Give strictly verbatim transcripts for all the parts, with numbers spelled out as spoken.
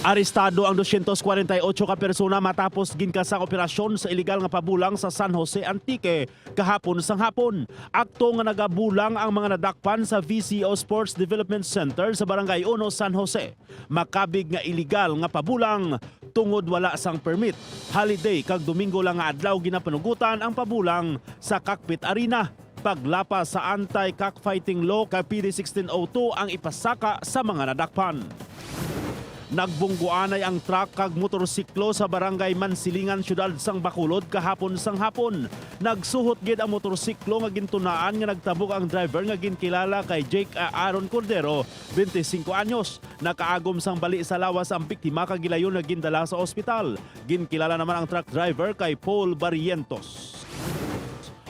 Arestado ang dosyentos kwarenta y ocho ka persona matapos ginkasang operasyon sa iligal nga pabulang sa San Jose, Antique, kahapon sang hapon. Akto nga nagabulang ang mga nadakpan sa V C O Sports Development Center sa Barangay Uno, San Jose. Makabig nga iligal nga pabulang tungod wala sang permit, holiday kag Domingo lang nga adlaw ginapanugutan ang pabulang sa Cockpit Arena. Paglapas sa anti-cockfighting law kag P D sixteen oh two ang ipasaka sa mga nadakpan. Nagbungguanay ang truck kag motorsiklo sa Barangay Mansilingan, Siyudad sang Bacolod, kahapon sang hapon. Nagsuhot gid ang motorsiklo nga gintunaan nga nagtabog ang driver nga ginkilala kay Jake Aaron Cordero, twenty-cinco anyos. Nakaagom sang bali sa lawas ang biktima kag gilayon nga gindala sa ospital. Ginkilala naman ang truck driver kay Paul Barrientos.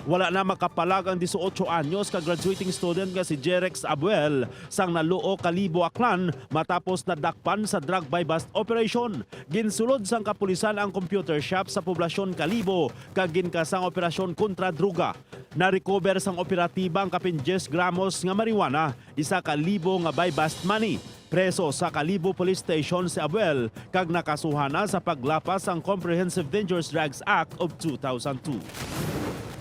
Wala na makapalag ang disiotso anyos ka graduating student nga si Jerex Abuel sang Naluo, Kalibo, Aklan, matapos nadakpan sa drug buy-bust operation. Ginsulod sang kapulisan ang computer shop sa poblasyon Kalibo kag ginkasang operasyon kontra droga. Na-recover sang operatiba ang kapin diyes gramos nga marijuana, isa ka libo nga buy-bust money. Preso sa Kalibo Police Station si Abuel kag nakasuhan na sa paglapas sang Comprehensive Dangerous Drugs Act of two thousand two.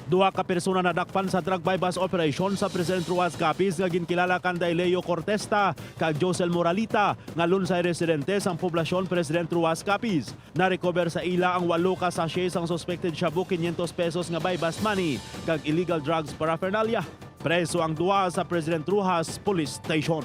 Duha ka persona nadakpan sa drug buy-bust operation sa President Roxas Capiz nga ginkilala kanday Leo Cortesta kag Josel Moralita, nga lunsay residente sang poblasyon President Roxas Capiz. Na-recover sa ila ang walo ka sachet sang suspected shabu, quinientos pesos nga buy-bust money, kag illegal drugs paraphernalia. Preso ang duha sa President Roxas Police Station.